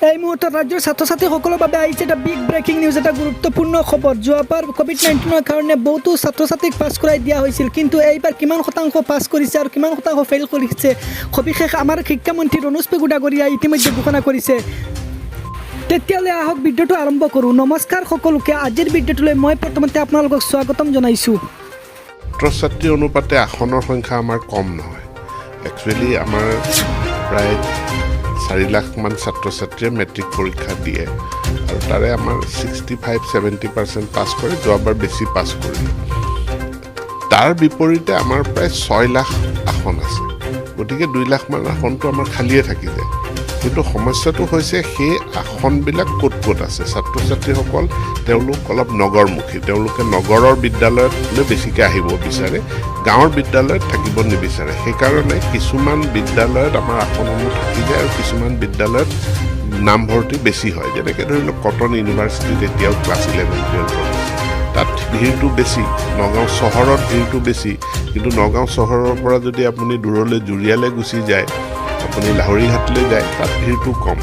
এই মুহূৰ্তত ৰাজ্যৰ ছাত্ৰ ছাত্ৰীসকলৰ বাবে আহিছে এটা বিগ ব্ৰেকিং নিউজ, এটা গুৰুত্বপূৰ্ণ খবৰ। যোৱাবাৰ ক'ভিড-19ৰ কাৰণে বহুতো ছাত্ৰ ছাত্ৰীক পাছ কৰাই দিয়া হৈছিল, কিন্তু এইবাৰ কিমান শতাংশ পাছ কৰিছে আৰু কিমান শতাংশ ফেইল কৰিছে, সবিশেষ আমাৰ শিক্ষামন্ত্ৰী ৰণোজ পেগু ডাঙৰীয়াই ইতিমধ্যে ঘোষণা কৰিছে। তেতিয়াহ'লে আহক, ভিডিঅ'টো আৰম্ভ কৰোঁ। নমস্কাৰ সকলোকে, আজিৰ ভিডিঅ'টোলৈ মই প্ৰথমতে আপোনালোকক স্বাগতম জনাইছোঁ। ছাত্ৰ ছাত্ৰী অনুপাতে আসনৰ সংখ্যা আমাৰ কম নহয়। একচুৱেলি আমাৰ প্ৰায় 4 লাখমান ছাত্ৰ ছাত্ৰীয়ে মেট্ৰিক পৰীক্ষা দিয়ে আৰু তাৰে আমাৰ 65-70% পাছ কৰে। যোৱাবাৰ বেছি পাছ কৰিলে। তাৰ বিপৰীতে আমাৰ প্ৰায় 6 লাখ আসন আছে, গতিকে 2 লাখমান আসনটো আমাৰ খালীয়ে থাকি যায়। কিন্তু সমস্যাটো হৈছে সেই আসনবিলাক ক'ত ক'ত আছে। ছাত্ৰ ছাত্ৰীসকল তেওঁলোক অলপ নগৰমুখী। তেওঁলোকে নগৰৰ বিদ্যালয়লৈ বেছিকৈ আহিব বিচাৰে, গাঁৱৰ বিদ্যালয়ত থাকিব নিবিচাৰে। সেইকাৰণে কিছুমান বিদ্যালয়ত আমাৰ আসনসমূহ থাকি যায় আৰু কিছুমান বিদ্যালয়ত নামভৰ্তি বেছি হয়। যেনেকৈ ধৰি লওক, কটন ইউনিভাৰ্চিটিত এতিয়াও ক্লাছ 11 টুৱেলভৰ তাত ভিৰটো বেছি। নগাঁও চহৰত ভিৰটো বেছি, কিন্তু নগাঁও চহৰৰ পৰা যদি আপুনি দূৰলৈ জুৰিয়ালৈ গুচি যায়, আপুনি লাহৰীঘাটলৈ যায়, তাত ভিৰটো কম।